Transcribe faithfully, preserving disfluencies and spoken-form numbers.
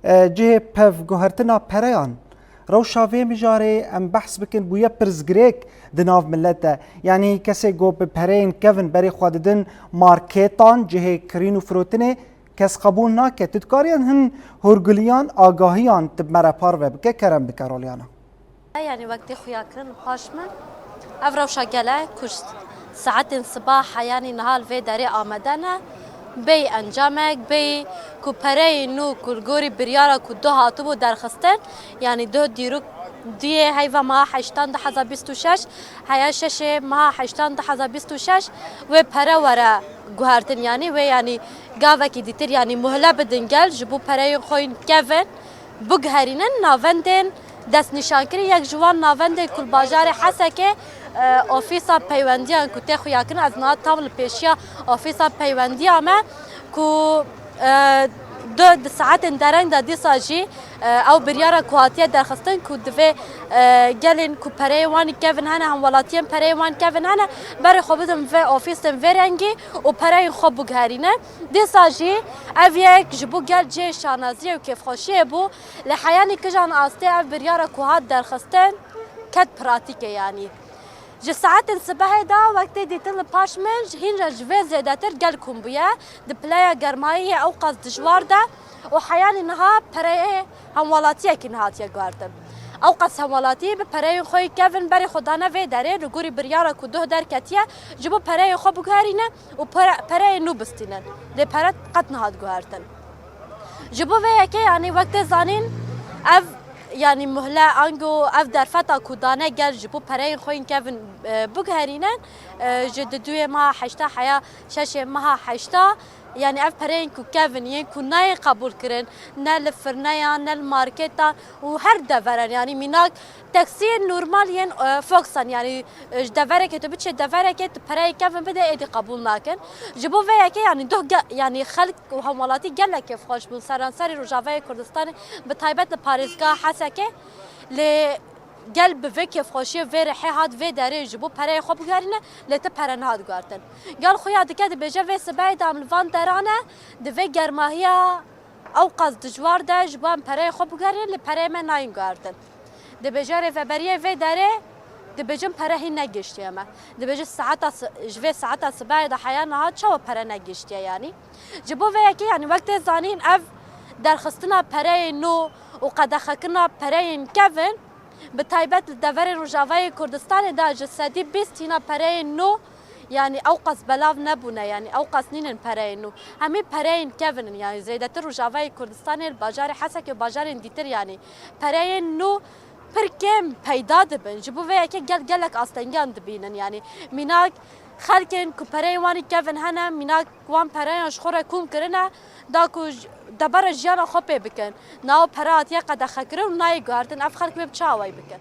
E, cihê pevguhertina pereyan. Rewşa vê mijarê em behs bikin bûye pirsgirêk di nav milet de. Yanî kesê ku bi pereyên kevin berê xwe didin marketan, cihê kirîn û firotinê, kes qebûl nake. Tu dikariyan hin hûrgiliyan, agahiyan tu bi me re parve bike, kerem bike rolyana. Yanî wek tê xuyakirin li paş min, ev rewşa gelek ku ji saetên siba heyanî niha li vê derê amade ne, bêyî encamek, bêyî ku pereyên nû ku li gorî biryara ku duh hatibû derxistin, yanî duh dîrok duyê heyva meha heştan du hezar bîst û şeş, heya şeşê meha heştan du hezar bîst û şeş wê pere were guhertin, yanî wê, yanî gavekî dîtir, yanî muhle bidin gel ji bo pereyên xwe yên kevin biguherînin navendên destnîşankirin. Yek ji wan navendên ku li bajarê Hesekê, e, ofîsa peywendiyan ku tê xuyakirin, ez niha tam li pêşiya ofîsa peywendiya me ku, e, du di saetên dereng de dîsa jî, e, ew biryara ku hatiye derxistin ku divê, e, gelên ku pereyê wan kevin hene, hemwelatiyên pereyê wan kevin hene, berê xwe bidin vê ofîsên vê rengî û pereyên xwe biguherînin. Dîsa jî ev yek ji bo gel cihê şanaziyê û kêfxweşiyê bû. Li heyanî kijan astê ev biryara ku hat derxistin ket pratîkê, yanî ji saetên sibehê de wek tê dîtin li paş min, ji hîn re ji vê zêdetir gel kom bûye. Di pileya germayî yê ewqas dijwar de û heyanî niha pereyê hemwelatiyekî nehatiye guhertin. Ewqas hemwelatî bi pereyên xwe yê kevin berê xwe dane vê derê, li gorî biryara ku duh derketiye, ji bo pereyên xwe biguherîne û pere-, pereyên nû bistînin. Lê pere qet nehat guhertin. Ji bo vê yekê, yanî wek tê zanîn, ev, yanî muhle ango ev derfeta ku dane gel ji bo pereyên xwe yên kevin, e, biguherînin, e, ji di duyê meha heşta heya şeşê meha heşta, yanî ev pereyên ku kevin yên ku nayên qebûl kirin, ne li firneyan, ne li marketan û her deveran, yanî mînak taksiyên normal yên, e, Foxan, yanî, e, ji deverekê tu biçê deverekê, tu pereyê kevin bide, êdî qebûl nakin. Ji bo vê yekê, yanî doh ge-, yanî xelk û hemwelatî gelek kêfxweş bûn seranserî Rojavayê Kurdistanê, bi taybet li parêzgeha Hesekê. Lê gel bi vê kêfxweşiyê, vê rihê hat vê derê ji bo pereyê xwe biguherîne, lê ti pere nehat guhertin. Gel xuya dike, dibêje vê sibehê de em li van deran e, di vê germahiya ewqas dijwar de ji bo em pereyê xwe biguherînin, lê pereyê me nayên guhertin. Dibêje rêveberiyê vê derê, dibêjin pere hîn negihiştiye me. Dibêjin saeta si-, ji vê saeta sibehê de heya niha çawa pere negihiştiye yanî? Ji bo vê yekê, yanî wek tê zanîn, ev derxistina pereyên nû û qedexekirina pereyên kevin, bi taybet li deverên Rojavayê Kurdistanê de ji sedî bîst hîna pereyên nû, yanî ewqas belav nebûne, yanî ewqas nînin pereyên nû. Hemî pereyên kevin in, yanî zêdetir Rojavayê Kurdistanê li bajarê Hesekê û bajarên dîtir, yanî pereyên nû pir kêm peyda dibin. Ji bo vê yekê gel gelek astengiyan dibînin, yanî mînak xelkên ku pereyên wan ê kevin hene, mînak wan pereyan ji xwe re kom kirine, da ku j-, debara jiyana xwe pê bikin. Niha pere hatiye qedexekirin û nayê guhertin. Ev xelk wê bi çi awayî bikin?